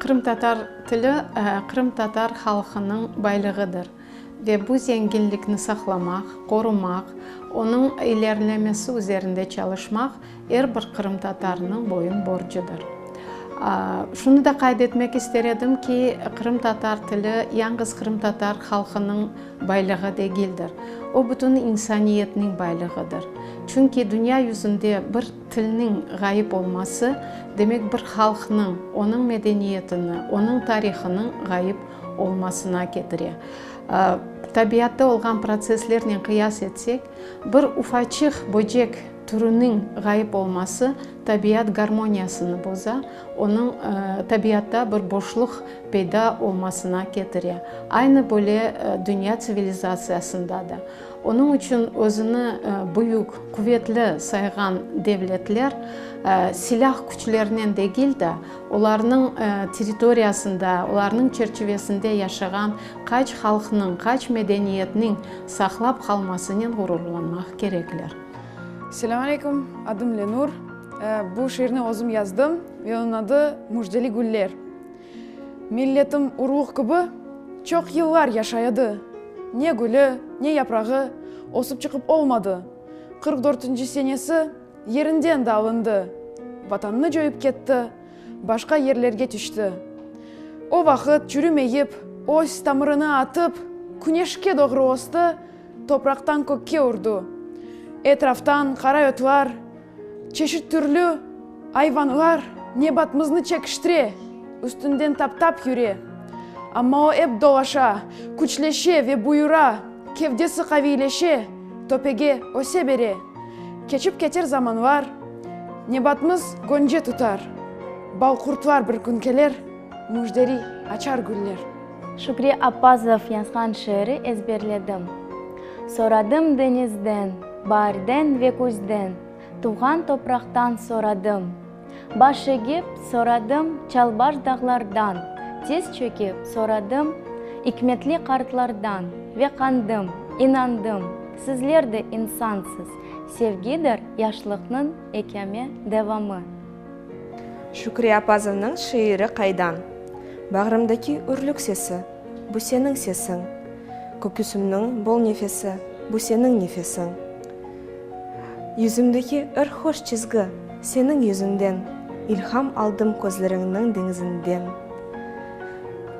Qırımtatar tili qırımtatar halqınıñ baylığıdır ve bu zenginlikni saqlamaq, qorumaq, onıñ ilerilemesi üzerinde çalışmaq er bir qırımtatarnıñ boyun borcudır. Şunı da qayd etmek ister edim ki, qırımtatar tili yañğız qırımtatar halqınıñ baylığı degildir. O, bütün insaniyetniñ baylığıdır. Çünki dünya yüzünde bir tilniñ ğayıp olması, demek bir halqnıñ, onıñ medeniyetini, onıñ tarihınıñ ğayıp olmasına ketire. Tabiatta olğan protsesslernen qıyas etsek, bir ufaçıq böcek türüniñ ğayıp olması tabiat garmoniyasını boza, onıñ tabiatta bir boşluq peyda olmasına ketire. Aynı böyle dünya tsivilizatsiyasında da. Onıñ içün özüni büyük, quvetli sayğan devletler silâh küçlerinen degil de, olarnıñ territoriyasında, olarnıñ çerçivesinde yaşağan qaç halqnıñ, qaç medeniyetniñ saqlap qalmasınen ğururlanmaq kerekler. Selâm aleyküm, adım Lenur. Bu şiirni özüm yazdım ve onıñ adı Müjdeli güller. Milletim urluq kibi çoq yıllar yaşayadı. Ne gülü, ne yaprağı ösüp çıqıp olmadı. 44-nci senesi yerinden de alındı. Vatanını coyıp ketti, başqa yerlerge tüşti. O vaqıt çürümeyip, öz tamırını atıp, küneşke doğru östi, topraqtan kökke urdu. Etraftan qara otlar, Çeşit türlü ayvanlar nebatımıznı çekiştire, üstünden taptap yüre. Amma o ep dolaşa, küçleşe ve buyura, kevdesi qaviyleşe, töpege öse bere. Keçip keter zamanlar, nebatımız gönce tutar, balqurtlar bir kün keler, müjdeli açar güller. Şükri Appazov yazğan şiiri ezberledim. Soradım deñizden, baarden ve küzden, Tuvğan topraqtan soradım. Baş egip, soradım çalbaş dağlardan, Tiz çökip, soradım ikmetli qartlardan Ve qandım, inandım, sizler de insansız, Sevgidir yaşlıqnıñ ekâme devamı. Şükri Appazovnıñ şiiri Qaydan? Bağrımdaki ürlük sesi, bu seniñ sesiñ, Köküsimniñ bol nefesi, bu seniñ nefesiñ. Yüzümdeki er hoş çizgi, seniñ yüzüñden, İlham aldım közleriñniñ deñizinden.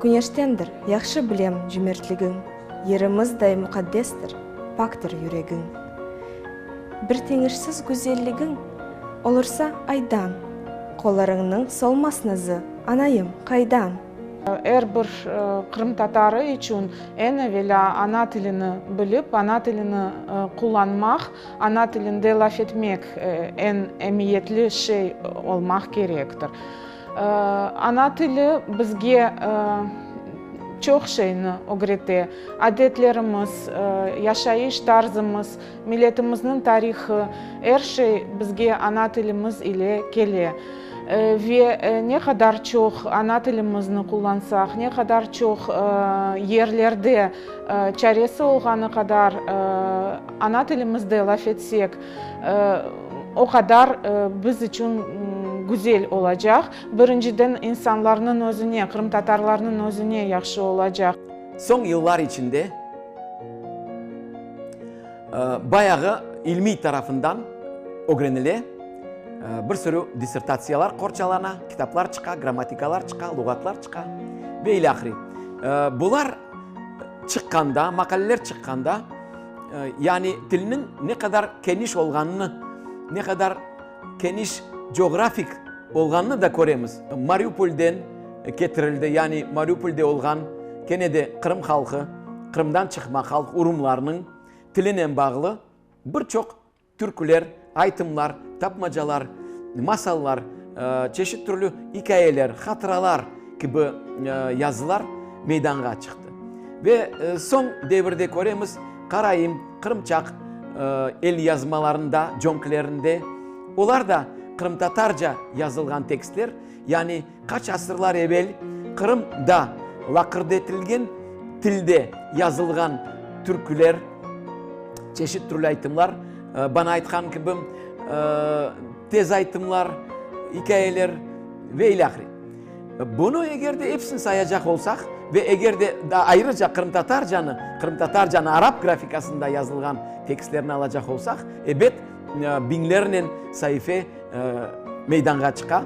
Küneştendir, yahşı bilem, cümertligiñ, Yerimizday muqaddestir, paktir yüregiñ. Bir teñişsiz güzelligiñ olursa aydan, Qollarıñnıñ solmaz nazı, anayım, qaydan? Er bir qırımtatarı içün eñ evelâ ana tilini bilip, ana tilini qullanmaq, ana tilinde laf etmek eñ emiyetli şey olmaq kerektir. Ana tili bizge çoq şeyni ögrete, adetlerimiz, yaşayış tarzımız, milletimizniñ tarihı, er şey bizge ana tilimiz ile kele. Ve ne qadar çoq ana tilimizni qullansaq, ne qadar çoq yerlerde çaresi olğanı qadar ana tilimizde laf etsek, o qadar biz içün güzel olacaq. Birinciden, insanlarnıñ özüne, qırımtatarlarnıñ özüne yahşı olacaq. Soñ yıllar içinde bayağı ilmiy tarafından ögrenile, bir sürü dissertatsiyalar qorçalana, kitaplar çıqa, grammatikalar çıqa, luğatlar çıqa ve ilâhre. Bular çıqqanda, maqaleler çıqqanda, yani tilniñ ne qadar keniş olğanını, ne qadar keniş coğrafik olğanını da köremiz. Mariupolden ketirildi, yani Mariupolde olğan kene de Qırım halqı, Qırımdan çıqma halq urumlarnıñ tilinen bağlı bir çoq Türküler, aytımlar, tapmacalar, masallar, çeşit türlü ikâyeler, hatıralar kibi yazılar meydanğa çıqtı. Ve soñ devirde köremiz, karaim, qırımçaq elyazmalarında, cönklerinde, olar da qırımtatarca yazılğan tekstler, yani Qaç asırlar evel Qırımda laqırdetilgen tilde yazılğan türküler, çeşit türlü aytımlar, bana aytqan kibi, tez aytımlar, ikâyeler ve ilâhre. Bunı eger de epsini sayacaq olsaq ve eger de daa ayrıca qırımtatarcanı, qırımtatarcanı arap grafikasında yazılğan tekstlerni alacaq olsaq, ebet, biñlernen saife meydanğa çıqa.